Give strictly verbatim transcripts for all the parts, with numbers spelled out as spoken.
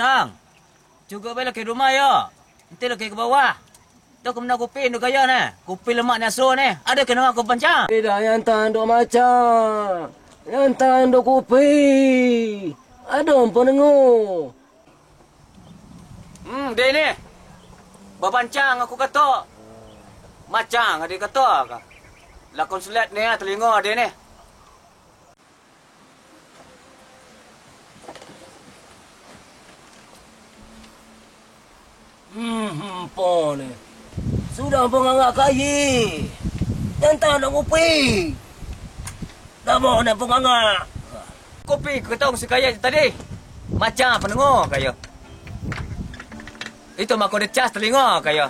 Nyantang, cukuik bae lakeh di rumah yo. Nanti lakeh ka bawah. Tu ka mano kupi indak kayo ne. Kupi lamak ni aso ne. Ado ka nangah ko bancang? Indak nyantang dok macang. Nyantang dok kupi. Ado ampo nango. Hmm, deh ne. Babancang aku kato. Macang adi kato ka. Lakon sulet ne talingo deh ne. Hmm, ampo ne. Sudah ampo ngangak kayi. Nyantang dok kupi. Dah ampo ne ampo ngangak. Kupi ka tong si kayi tadi. Macang pandango kayo. Itu mako dicas talingo kayo.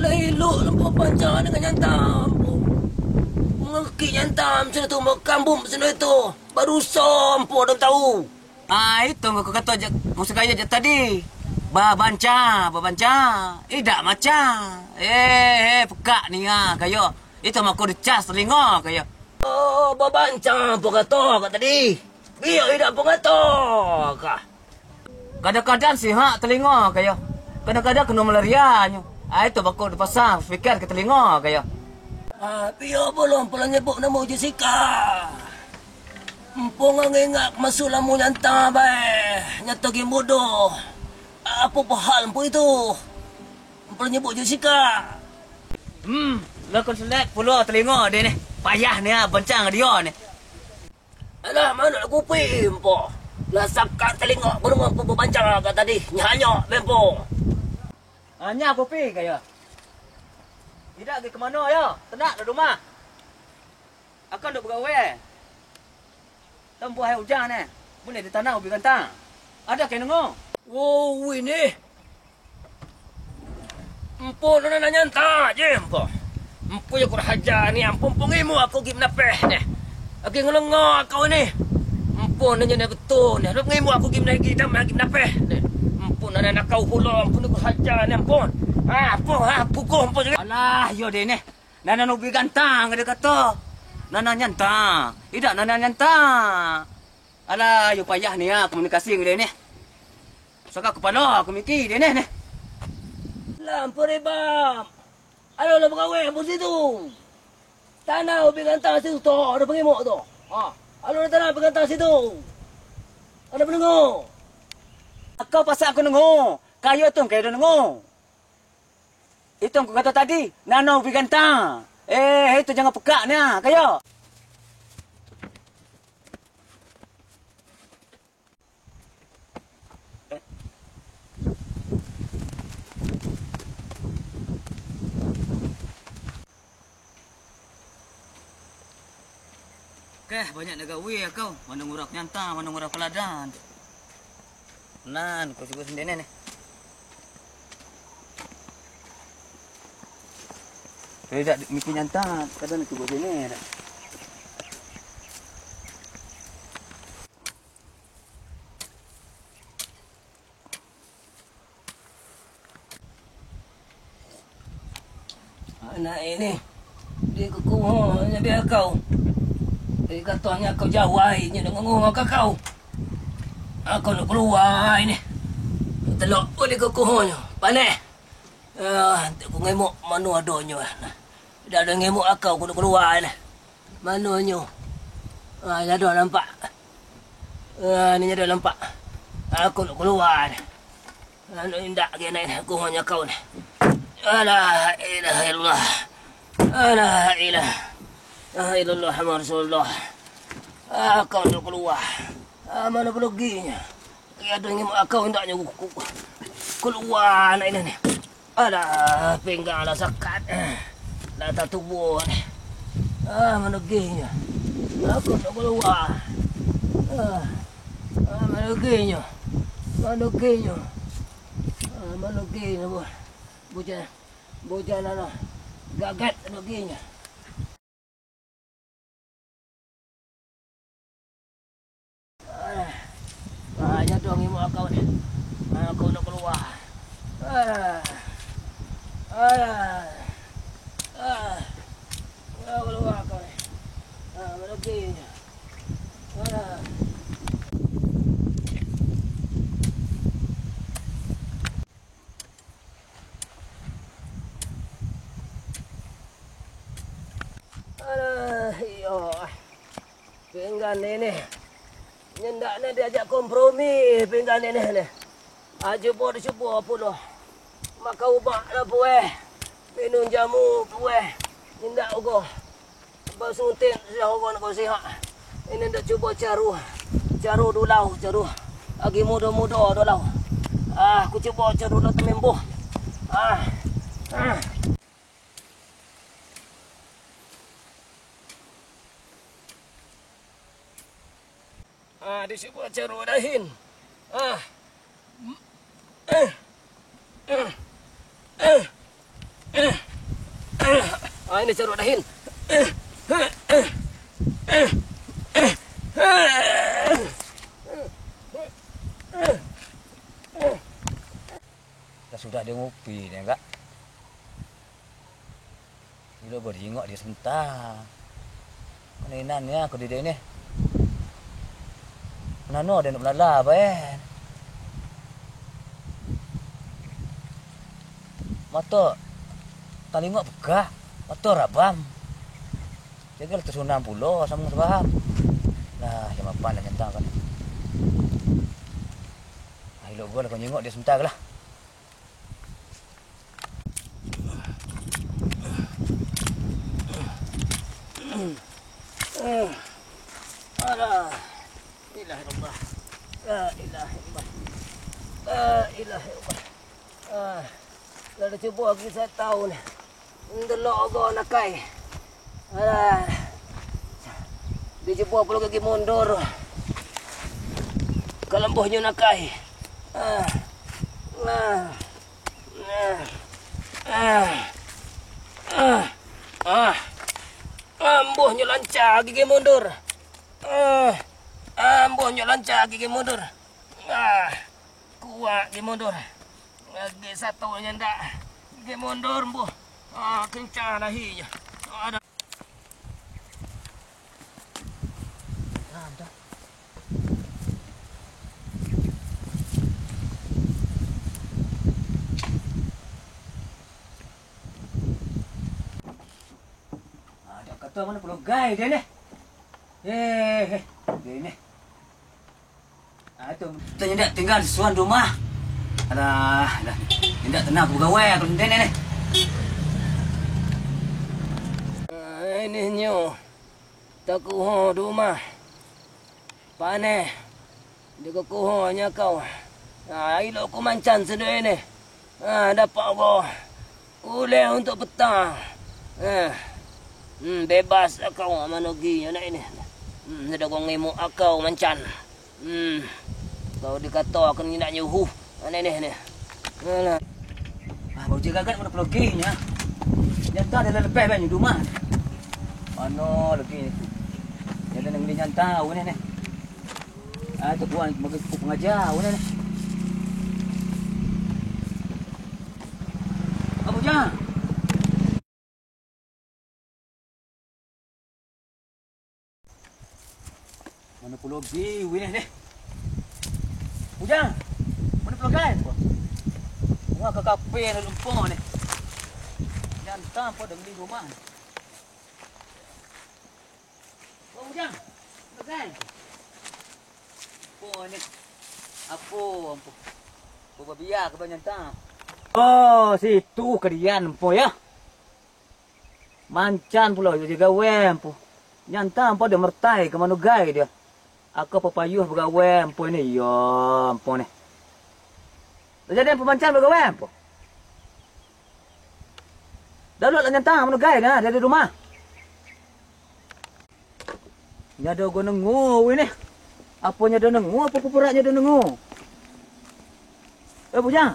Lah elok nampak pancang dengan nyantang ampo. Mangakik nyantang macam tu, makambum macam tu. Baduso ampo dah tahu. Ah, itu ngku kato ja-, musuh kayo jak tadi. Babanca, babanca. Idak macam. Eh, eh, pekak ni ah, kayo. Itu mako dicas talingo kayo. Oh, babanca ampo kato ka tadi. Biak idak ampo kato ka. Kadang-kadang sihak talingo kayo. Kadang-kadang kena malaria nyo. Ai tu bako dipasang speaker ka talingo kayo. Ah, biak pulo ampo lah nyebut namo Jessica. Ampo ngangak masuak lamo nyantang bae. Nyato gin bodoh. Apo pahal ampo itu? Ampo lah nyebut Jessica. Hmm, lah kon selek pulo talingo deh ni. Payah ni ah, bancang dio ni. Alah, manuk kupi, ampo. Lah sakat talingo burung ampo babancang ka tadi. Nyanyo, ampo. Hanya kupi kayo. Idak agi ka mano yo? Tanak di rumah. Akan dok bagawe. Tambuah aia ujan ne. Buliah ditanam ubi gantang. Ado ka nango? Wo, wih ni. Ampo nan nanyanta je ampo. Ampo yo kurang aja ni, ampo, ampo ngimuk aku gi manapeh ni. Agi ngalengok kau ni. Ampo nan jadi betul ni. Ngimuk aku gi manapeh, gi dam-, gi manapeh ni. Ampo nan nakau pulo, ampo ni kurang aja ni ampo. Ah, ampo, ah, kukuh ampo je. Alah, yo deh ni. Nan, nan ubi gantang ado kato. Nan, nan nyanta. Idak nan, nan nyanta. Alah, yo payah ni ah komunikasi ngan dia ni. Saka kapalo aku miki dia ni, ni. Lah, ampo rebam. Alo lah bagawe ampo situ. Tanah ubi gantang situ tu, ado pangimuk tu. Ha, alo lah tanah ubi gantang situ. Ado pandango. Kau pasak aku nango. Kayo tu kayo ado nango. Itu ngku kato tadi, nano ubi gantang. Eh, itu jangan pekak nia, kayo. Keh, banyak nagawi ya kau. Mano ngurau nyantang, mano ngurau paladan. Nan, kau cubo sendiri ni. Kalau dak mikir nyantang, kadang nak cubo sini dak. Anak ini, di kukuhonyo biak kau. Di katonyo kau jauah inyo dengan ngomong ka kau. Aku nak keluar ini. Telok pun di kukuhonyo. Paneh. Ah, tak ku ngemok mano adonyo. Dah ada ngemok akau, aku nak keluar ini. Mano nyo? Ah, ado nampak. Ah, ni ado nampak. Aku nak keluar. Anu indak ge naik kuhonyo kau ni. La ilaha illallah. La ilaha illallah Muhammad Rasulullah. Aku nak keluar. Ah, mano peruginyo? Ado ngemok akau indaknyo ku-, ku-, keluar anak ini ni. Alah, pinggang lah sakat. Lah tatubuah ni. Ah, manugihnyo. Aku nak keluar. Ah, ah, manugihnyo. Manugihnyo. Ah, manugihnyo, boh. Bujang, bujang lah. Gagat manugihnyo. Ah, ah, jatuah ngimuak akau ni. Ah, aku nak keluar. Ah, ah, ah, nak keluar akau ni. Ah, merugi. Ah. Iyo, pinggan ini. Nyo ndak nak diajak kompromi pinggan ini ni. Ah, cubo dicubo pulo. Makan ubat lah pueh. Minum jamu pueh. Indak ugo. Basuntik sudah ugo nak sihat. Ini ndak cubo caru. Caru dulau, caru. Lagi mudo-mudo dulau. Ah, ku cubo caru dulau temimbuh. Ah. Ah. Ah, di siko caru dahin. Ah. Ah, ini caru dahin. Lah sudah dia ngopi ni, Kak. Bilo baringok dia santa. Mana inan ni, aku didek ni. Nano dia nak melala, bae. Mato talingok pekak, mato rabam. Jaga lah tersunam pulo, sama sebab. Nah, jam lapan lah nyentang kan. Ah, elok gua lah kau nyengok dia sebentar lah. Alah. La ilaha illallah. La ilaha illallah. La ilaha illallah. Ah. Lah dicubo lagi satahun. Ndelok ogo nakai. Alah. Dicubo pulo gigi mundur. Kalambuhnyo nakai. Ah. Ah. Ah. Ah. Ah. Ah. Ambuhnyo lanca gigi mundur. Ah. Ambuhnyo lanca gigi mundur. Ah. Kuat gigi mundur. Lagi satu nyo ndak. Gigi mundur, ambuh. Ah, kencang dahinyo. Ada. Nah, dah. Ah, dak kato mano pulo gai dia ni. Eh, eh, dia ni. Ah, tu. Tu indak tingga di suan rumah. Alah, alah. Indak tenang aku bagawai aku ni, ni, ni. Ah, ini nyo. Takuho di rumah. Paneh. Dikukuhonyo kau. Ah, ilok ku mancan sadonyo ni. Ah, dapek ko. Uleh untuak petang. Ah. Hmm, bebas kau manogi nyo nak ini. Hmm, sudah ko ngimuk akau mancan. Hmm. Kau dikatokan indak nyuhu. Aneh ni, ni. Alah. Ah, bau je gagat mano pelogi nyo. Nyata dah lepas banyu di rumah. Mano lagi ni tu. Jadi nang beli nyanta awak ni, ni. Ah, tu buah bagi pupuk pengaja, awak ni. Apa je? Mano pulo gi wih ni. Bujang, mano pulo gai? Wah, ka kape nak lumpo ni. Nyanta po demi rumah. Oh, Bujang, pulo gai? Apo ni? Apo, ampo? Apo babia ka banyanta? Oh, situ kalian, ampo, ya. Mancan pulo jo gawai, ampo. Nyanta, ampo, dia mertai ka mano gai dia. Ako papayuah bagawai, ampo, ni, iyo, ampo, ni. Lah jadi, ampo, mancan bagawai, ampo. Daluak lah nyanta, mano gai, nah, dari rumah. Nyo ado go nengo, wih, ni. Apo nyo ado nengo, apo pupurak nyo ado nengo? Eh, Bujang.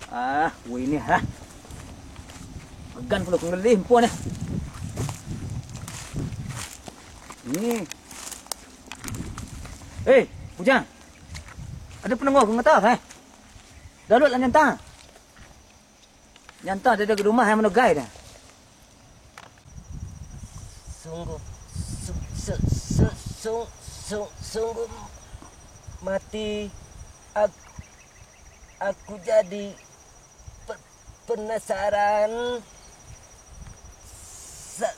Ah, wih, ni, ha. Magan pulo ku ngelih, ampo, ni. Ni. Eh, Bujang. Ado panango ku ngato, eh? Daluak lah nyanta. Nyanta dah di rumah, eh, mano gai dah. Sungguh, su-, su-, su-, sung-, sung-, sungguh mati ak-, aku jadi pe-, penasaran. Sa-,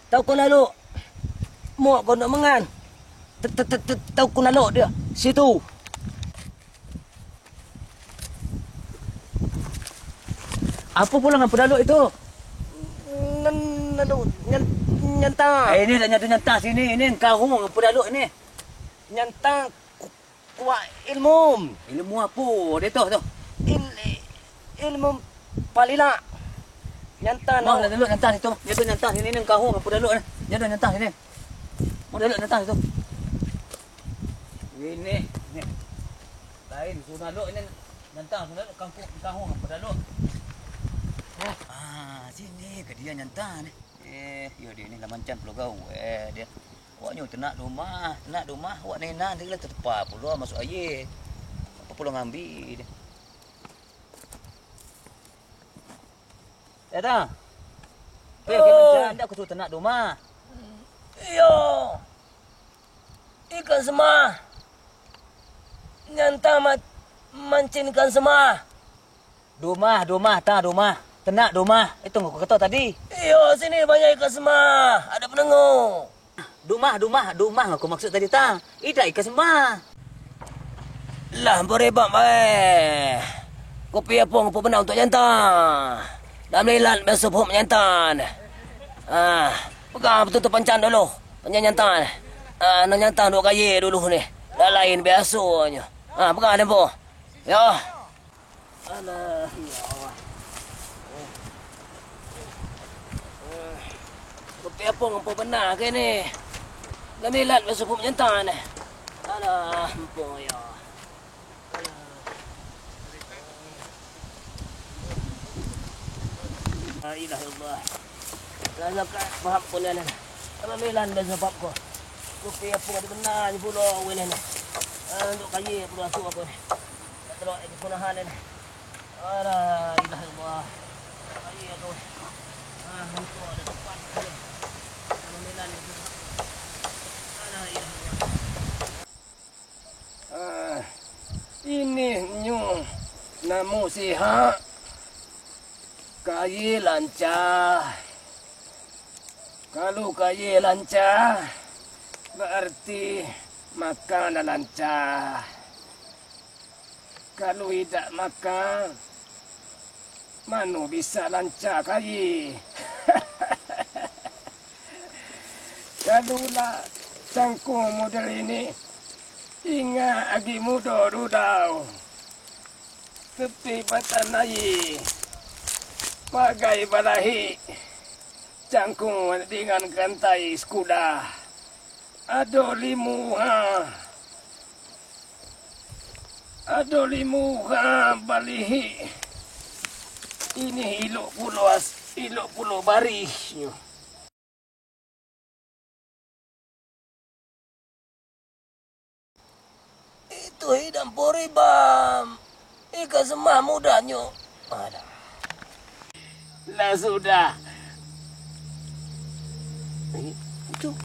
Tau ko lalok. Muak ko nak mangan. Tau ko lalok dia. Situ. Apo pulo ngan Ampun Dalok itu? Nan, anu, nyan-, nyantang. Eh, ini lah nyadu nyantang sini. Ini karuang Ampun Dalok ini. Nyantang ku-, kuak ilmu. Ilmu apo dia tu, tu? Il-, ilmu palilak. Nyantang. Mah, no. Lah dulu nyantang situ. Nyadu nyantang sini, ini karuang Ampun Dalok ni. Nyadu nyantang sini. Ampun Dalok nyantang situ. Ini, ni. Lain, Ampun Dalok ini nyantang, Ampun Dalok kangkung, karuang Ampun Dalok. Ah, sini ke dia nyantang ni. Eh, yo dia ni lah mancan pulo gawa, eh, dia. Awaknyo tanak domah, tanak domah, awak nenan tadi lah tatepa pulo masuak aia. Apo pulo ngambi dia. Ya, ta? Oi. Oi, oke, mancan, ndak aku suruah tanak domah. Iyo. Ikan semah. Nyantang ma-, mancing ikan semah. Domah, domah, ta, domah. Tanak domah. Itu nan aku kato tadi. Iyo, sini banyak ikan semah. Ado pandango. Domah, domah, domah aku maksud tadi, ta. Idak ikan semah. Lah, barebak bae. Kopi apo ngapo bana untuak nyantang. Dah malilat biaso puhuk manyantang. Ah, pegang batua tu pancan dulu. Pancan nyantang. Ah, nan nyantang duo kayi dulu ni. Dah lain biasonyo. Ah, pegang tempo. Yo. Alah, ya Allah. Kopi apo ngapo bana ke ni? Lah malilat biaso puhuk manyantang. Alah, ampo yo. La ilaha illallah. Lah zakat paham ko ni, lah. Lah malilat biaso puhuk ko. Kopi apo di bana ni pulo weh ni. Ah, untuak kayi pulo asuak ko ni. Dak tahu lagi punahan ni. Alah, ilaha illallah. Ayo, tu. Ah, itu ada tempat. Alhamdulillah, ni. Alah, ilaha illallah. Ah, ini nyo namo sihat. Kayi lancar. Kalau kayi lancar, berarti makan lah lancar. Kalau idak makan, mano bisa lancar kayi? Kalau lah cangkuang model ini, ingat agi mudo dudau. Tepi batang aia, pagai balahik, cangkuang dengan rantai sakuda. Ado limuha. Ado limuha balihik. Ini ilok pulo as-, ilok pulo barihnyo. Itu hidang pori, Bam. Ikan semah mudanyo. Alah. Lah sudah. Eh, itu.